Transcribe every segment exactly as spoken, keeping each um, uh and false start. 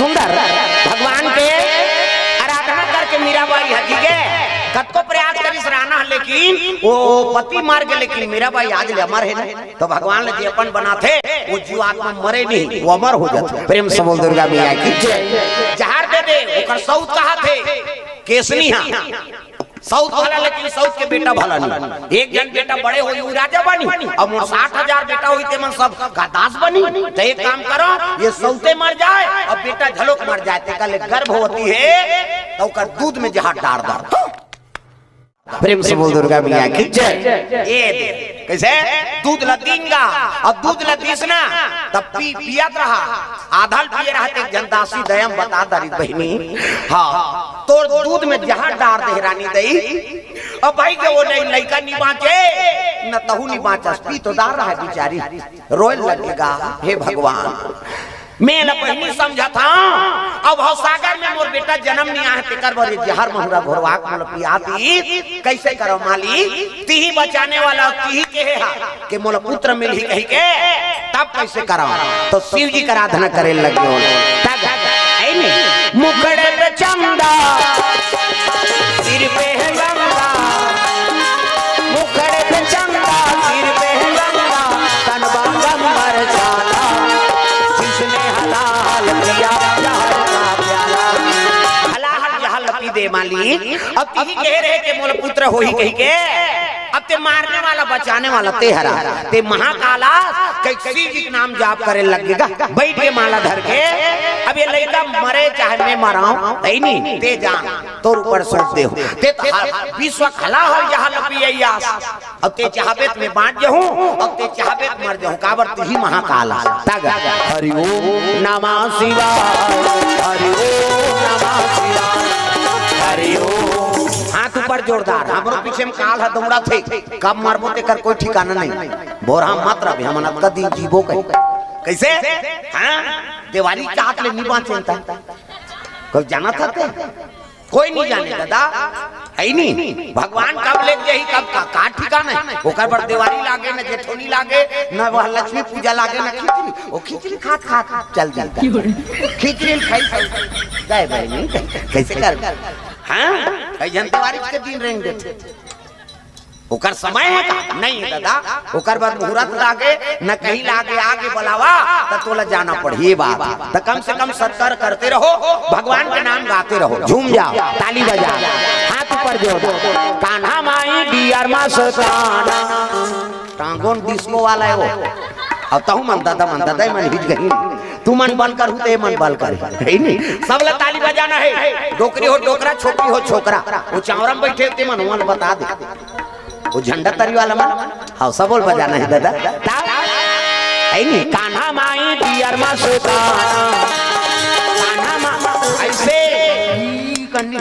सुंदर भगवान के आराधना करके मीराबाई ह जी के कतको प्रयास करिस राना, लेकिन वो पति मर गे, लेकिन मीराबाई आज ले अमर हे ना। तो भगवान ले जे अपन बनाथे, वो जीवात्मा मरे नहीं, वो अमर हो जाथे। प्रेम से बोल दुर्गा मैया की जय। जहर दे दे, ओकर सौत कहाथे, केसनी हा। सौत भला, लेकिन सौत के बेटा भला नहीं। एक जन बेटा बड़े होई, उ राजा बनी। अब मोर साठ हजार बेटा होई, ते मन सब का दास बनी। तो एक काम करो, ये सौते मर जाए और बेटा झलोक मर जाए, ते कल गर्भवती है, तो ओकर दूध में जहर डार डार। प्रेम से बोल दुर्गा मैया की जय। ये दे, कैसे? दूध ला दीन गा, अब दूध ला दीस ना, तब पी, पियत रहा। आधा ल पिए रहा, ते एक जन दासी दया म बता दरी बहिनी, हाँ, तोर दूध में जहर डार दे रानी दई। अब भाई के वो नहीं, लइका नहीं बाँचे, न तहू नहीं बाँचस, पी तो डार रहा बिचारी, रोए लगेगा, हे भगवान। मैं ला बहिनी समझत हँव, अब भवसागर में मोर बेटा जन्म नहीं आए, तेकर बर ये जहर महुरा घोरवा के मोला पिया दी, कैसे करो मालिक? तिही बचाने वाला, तिही केहे हा कि मोला पुत्र मिलही कही के, तब कैसे करव? तो शिव जी के आराधना करे लगे हो। तब, है नहीं? मुखड़े पे चंदा, सिर पे है गंगा, मुखड़े पे चंदा, सिर पे है गंगा, तन बागंबर चाला, जिसने हलाल किया जहर का प्याला। हलाहल जहर पी दे मालिक। अब तिही कहे रहे कि मोला पुत्र होही कही के, अब ते मारने वाला, बचाने वाला ते हरा, ते महाकाला, कई शिव जी के नाम जाप करे लगेगा, बैठ के माला धर के। अब ये लइका मरे चाहे मैं मराऊं, है नहीं, ते जान, तोर ऊपर सौंप दे हो। ते त हा-, विश्व खला हल जहां लपियैया। अब ते चाहबे त मैं बांच जहूं, अब ते चाहबे त मर जहूं, काबर तिही महाकाला। तग हरि ओम नमः शिवाय, हरि ओम नमः शिवाय, हरि ओम। हाथ ऊपर जोरदार, हमरो पीछे में काल ह दौड़त हे, कब मरबो तेकर कोई ठिकाना नहीं। बोरहा मत रह, हमन अतका दिन जीबो कहीं। कैसे? हाँ? देवारी के हाथ ले नहीं बांचे त। कोई जानत हे ते? कोई नहीं जाने दादा, है नहीं। भगवान कब ले जाही, कब का, का ठिकाना है? ओकर बर देवारी लागे, न जेठोनी लागे, न वह लक्ष्मी पूजा लागे, न खिचड़ी। वो खिचड़ी खात खात चल जाता। खिचड़ी खाई खाई। गए बहिनी, कैसे कर? हाँ, कई जन देवारी के दिन रेंग देथे। ओकर समय है का? नहीं दादा, ओकर बर मुहूर्त लागे, न कहीं लागे, आगे बुलावा, त तोला जाना पड़ही। ये बात, त कम से कम सत्कार करते रहो, भगवान के नाम गाते रहो, झूम जाओ, ताली बजा, हाथ ऊपर जोड़ दो। कान्हा माई डियर मस्ताना, टांगोन डिस्को वाला है वो। अब तहु मन दादा, मन दादा, मन हिच गही। तू मन बल करहू, ते मन बल कर, है नहीं? सब ला ताली बजाना है। डोकरी हो डोकरा, छोकरी हो छोकरा, वो चावरा में बैठे ते मन, मन बता दे। वो झंडा तरी वाला मन, हाँ, सबोल बजाना है दादा। ता-, है नहीं, कान्हा माई डियर मस्ताना, कान्हा मा-, ऐसे ही करनी।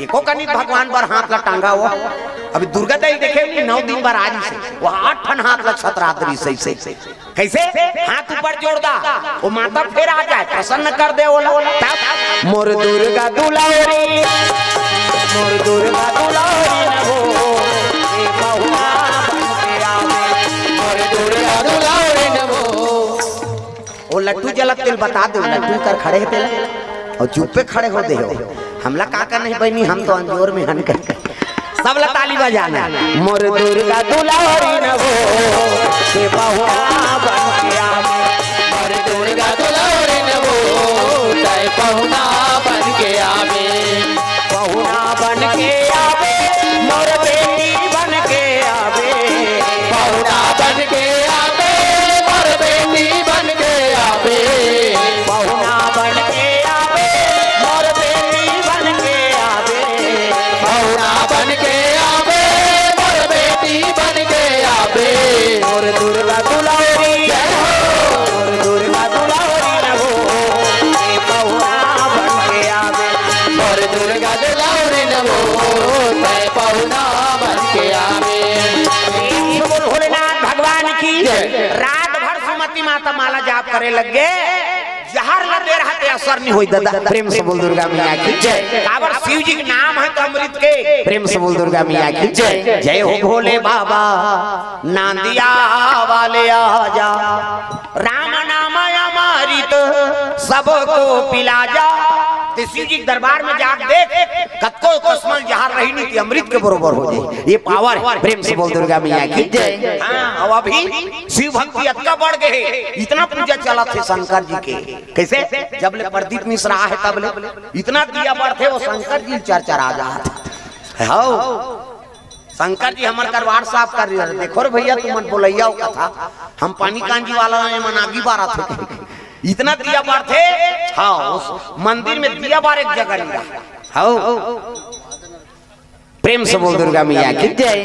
एको कनी भगवान बर हाथ ला टांगा हो। अभी दुर्गा दाई देखे नहीं, नौ दिन बर आज से, वो आठ ठन हाथ ला छतरात रही सही से। कैसे? हाथ ऊपर जोड़ दा, वो माता फेर आ जाए, प्रसन्न कर दे ओला। तब मोर दुर्गा दुलारी, मोर दुर्गा दुलारी न हो, ए पहुना बन के आवे। मोर दुर्गा दुलारी न हो। वो लट्टू जलत तेल बता दे, लट्टू कर खड़े हे तेल, और चुप्पे खड़े हो दे हो। हमला का करना है बहिनी, हम तो अंजोर में हन कर। सब ला ताली बजाना। मोर दुर्गा दुलारी न हो, ते पहुना बन के आवे। मोर दुर्गा दुलारी न हो, ते पहुना बन के आवे। पहुना बन के आवे, मोर बेटी बन के आवे। पहुना बन के आवे, मोर बेटी बन के आवे। पहुना बन के आवे, मोर बेटी बन के आवे। पहुना बन के आवे, मोर बेटी बन के आवे। मोर दुर्गा दुलारी, जय हो। मोर दुर्गा दुलारी न हो, ए पहुना बन के आवे। मोर दुर्गा दुलारी न हो, ते पहुना बन के आवे। प्रेम से बोल भोलेनाथ भगवान की। जय। रात भर सुमति माता माला जाप करे लग गे। जहर ला दे रहा ते असर नहीं होई दादा। प्रेम से बोल दुर्गा मैया की जय। काबर शिव जी के नाम है तो अमृत के। प्रेम से बोल दुर्गा मैया की जय। जय हो भोले बाबा, नांदिया वाले आजा। राम नाम अमर सबको पिला जा। ते शिव जी के दरबार में जाके देख, कतको कसमल जहर रही नहीं, ते अमृत के बरोबर हो जाए। ये पावर है। प्रेम से बोल दुर्गा मैया की जय। हाँ, अब अभी शिव भक्ति अतका बढ़ गए, इतना पूजा चलत हे शंकर जी के। कैसे? जब ले प्रदीप मिश्रा हे तब ले इतना दिया बढ़थे, वो शंकर जी चरचरा जात। हाँ, शंकर जी हमर करवार साफ कर रहे, देखो रे भैया, तुमन बोलैया हो कथा, हम पानी कांजी वाला ए मन आगी बारत हे। इतना दिया बारथे। हाँ, उस मंदिर में दिया बार एक जगह नहीं रहा। हाँ, प्रेम से बोल दुर्गा मैया की जय।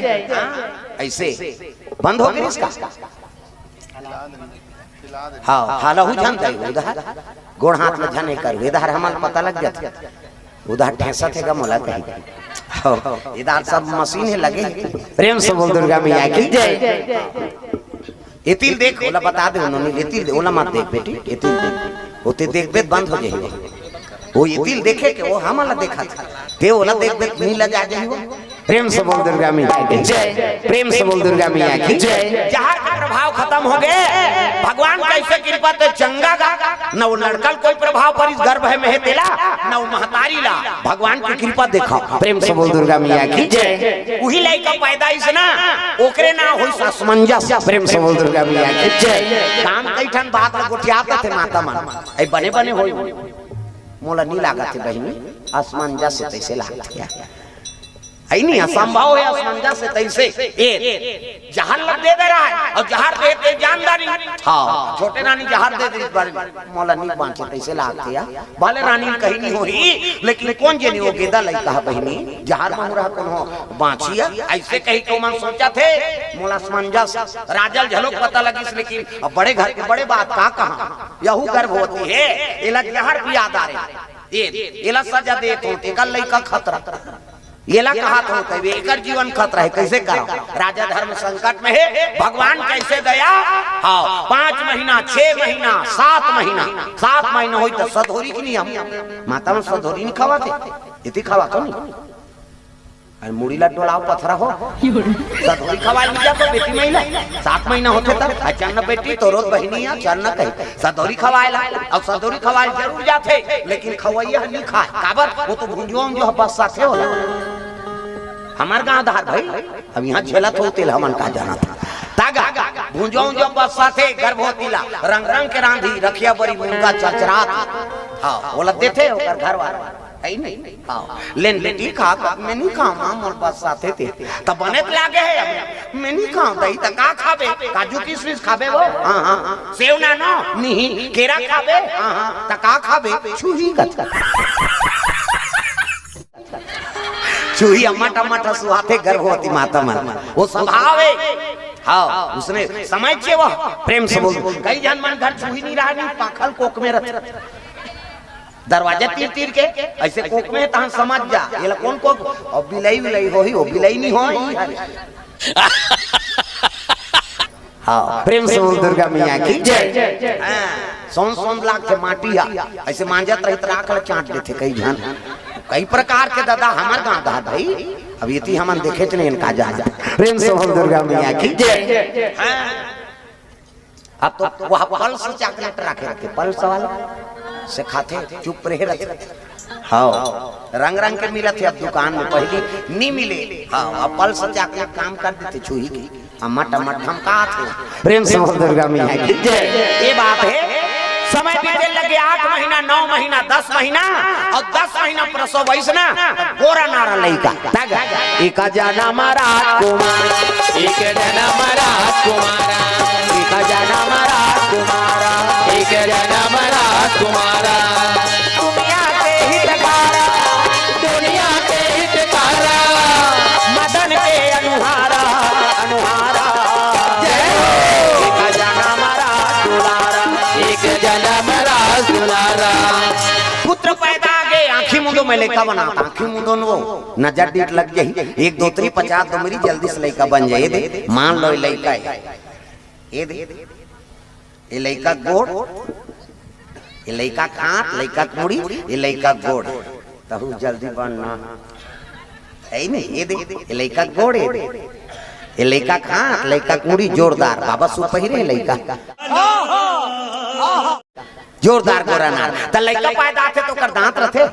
ऐसे बंद हो गई इसका। हाँ, हालहू झन दई उधर, गोड़ हाथ में झन कर उधर, हमन पता लग जात। उधर ठेसत हे गा मोला कहीं। हाँ, इधर सब मशीन हे लगे। प्रेम से बोल दुर्गा मैया की जय। एतिल देख, ओला बता दे उन्होंने, एतिल दे, ओला मत देख बेटी, एतिल देख। ओते देखबे त बंद हो जाही। वो एतिल देखे के, वो हमला देखत हे। ते ओला देखबे त नी लजा जाही वो। प्रेम से बोल दुर्गा मैया की जय। प्रेम से बोल दुर्गा मैया की जय। जहर के प्रभाव खत्म हो गए। भगवान कैसे कृपा ते चंगा गा। न वो लड़कल कोई प्रभाव परिस गर्भ में हे तेला, न वो महतारी ला। भगवान की कृपा देखा। प्रेम से बोल दुर्गा मैया की जय। उही लइका पैदा होइस ना, ओकरे नाम होइस असमंजस। प्रेम से बोल दुर्गा मैया की जय। काम कई ठन बात ल गोठियात थे माता मन। ए बने बने होई। मोला नी लागत हे बहिनी, असमंजस से तैसे लागत हे। है नहीं, असंभव हे असमंजस से तैसे। ए, जहर ल दे दे रहा है और जहर दे दे जानदारी। हाँ, छोटे रानी जहर दे दे इस बार। मोला नी बांचे तैसे लागत हे यार। भले रानी कहीं नहीं होही, लेकिन कोन जनी वो गेदा लइका हे बहिनी, जहर महुरा कोनो बांचिया, ऐसे कही के मन सोचथे। मोला असमंजस, राजा ल झलोक पता लगिस, लेकिन अब बड़े घर के बड़े बात का कहा, यहू गर्भवती हे, एला जहर पिया डारे। ए, एला सजा देत हो, तेकर लइका खतरा। एला कहत हो, तब एकर जीवन खतरा हे, कैसे करो? राजा धर्म संकट में हे, भगवान कैसे दया? हाँ, पाँच महीना, छह महीना, सात महीना, सात महीना होई त सधोरी के नियम। माता मन सधोरी नी खवाथे, एती खवाथे नी। अरे मुड़ी ला डोलाव पथरा हो, सधोरी खवाए नी जातो बेटी महिला, सात महीना होथे तब, आ चन्न बेटी तोरो बहिनी आ चन्न कही, सधोरी खवाए ला, अउ सधोरी खवाए जरूर जाथे, लेकिन खवैया नी खाए, काबर? वो तो भुंजुआ उंजुआ बस्साथे होला। हमर गांव धार भाई, अब इहाँ झेलत हो तेल हमन का जानत। तागा, भुंजुआ उंजुआ बस्साथे गर्भवती ला, रंग रंग के रांधी, रखिया बरी मुनगा चरचरात। हाँ, ओला देथे ओकर घर वाला। है नहीं? हाँ। लेन बेटी खा, मैं नी खाऊं, माँ मोर बस्साथे ते। त बने त लागे हे, मैं नी खाऊं, दही त का खाबे? काजू किशमिश खाबे वो? हाँ, हाँ, हाँ। सेव नानो? नहीं। केरा खाबे? हाँ, हाँ। त का खाबे? छुही का। छुही अम्मा टमाटर सुहाथे गर्भवती माता मन। वो स्वभाव हे। हाँ, उसने समझ के वो प्रेम से बोल। कई झन मन घर छुही नी रहा, नी पाखल कोक में रहथे। दरवाजा तीर तीर के ऐसे कोक में तहन समझ जा, एला कोन कोक? अउ बिलई विलई होही, वो बिलई नी होही। हाँ, प्रेम से बोल दुर्गा मैया की जय। हाँ, सोन सोन लागथे माटी हा, ऐसे मांजत रहित राख ल चाट देथे कई झन। कई प्रकार के दादा हमर गांव धार भाई, अब एती हमन देखे च नहीं इनका जाना। प्रेम से बोल दुर्गा मैया की जय। हाँ। अब तो वह पल्स चॉकलेट रखे रहथे, पल्स वाला से खाथे, चुप रहे रहथे। हाँ, रंग रंग के मिलत हे अब दुकान में, पहली नी मिले। हाँ, अब पल्स चॉकलेट काम कर देथे, छुही के अम्मा टम्मा धमकाथे। प्रेम से बोल दुर्गा मैया की जय। ये बात हे, समय बीते लगे आठ महीना, नौ महीना, दस महीना अउ दस महीना प्रसव होइस ना, त गोरा नारा लइका। तग, एक जनम राजकुमार, एक जनम राजकुमार, एक जनम राजकुमार, एक जनम राजकुमार। दुनिया के हितकारा, दुनिया के हितकारा, मदन के अनुहारा, अनुहारा। जय हो। एक जनम राज दुलारा, एक जनम राज दुलारा। पुत्र पैदा आगे, आँखी मुंदो में लइका बनात, आँखी मुंदो न वो नजर डीठ लग जाही, एक दो त्री पचास दो मेरी जल्दी से लइका बन जाए दे, मान लो लइका हे, ये दे, ये लइका गोड़, ये लइका हाथ, लइका मुड़ी, ये लइका गोड़, तहू जल्दी बनना। है नहीं, ये दे, ये लइका गोड़, ये दे, ये लइका हाथ, लइका मुड़ी जोरदार, बाबा सु पहिरे लइका। जोरदार गोरा नार। त लइका पैदा आथे त ओकर दांत रथे?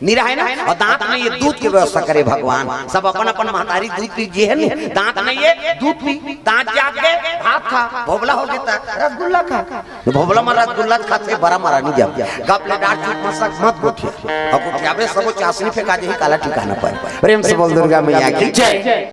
नइ रहय ना। अउ दांत नइ हे, दूध के व्यवस्था करे भगवान। सब अपन अपन महतारी दूध पी जी हे नी, दांत नइ हे, दूध पी, दांत जाग गे, भात खा, भोभला हो गे त रसगुल्ला खा। भोभला म रसगुल्ला खाथे, बरा मरा नइ जाम। गप ले डार चुप मसक मत गोठिया। अउ गोठियाबे सबो चासनी फेंका देही, काला ठिकाना पर। प्रेम से बोल दुर्गा मैया की जय।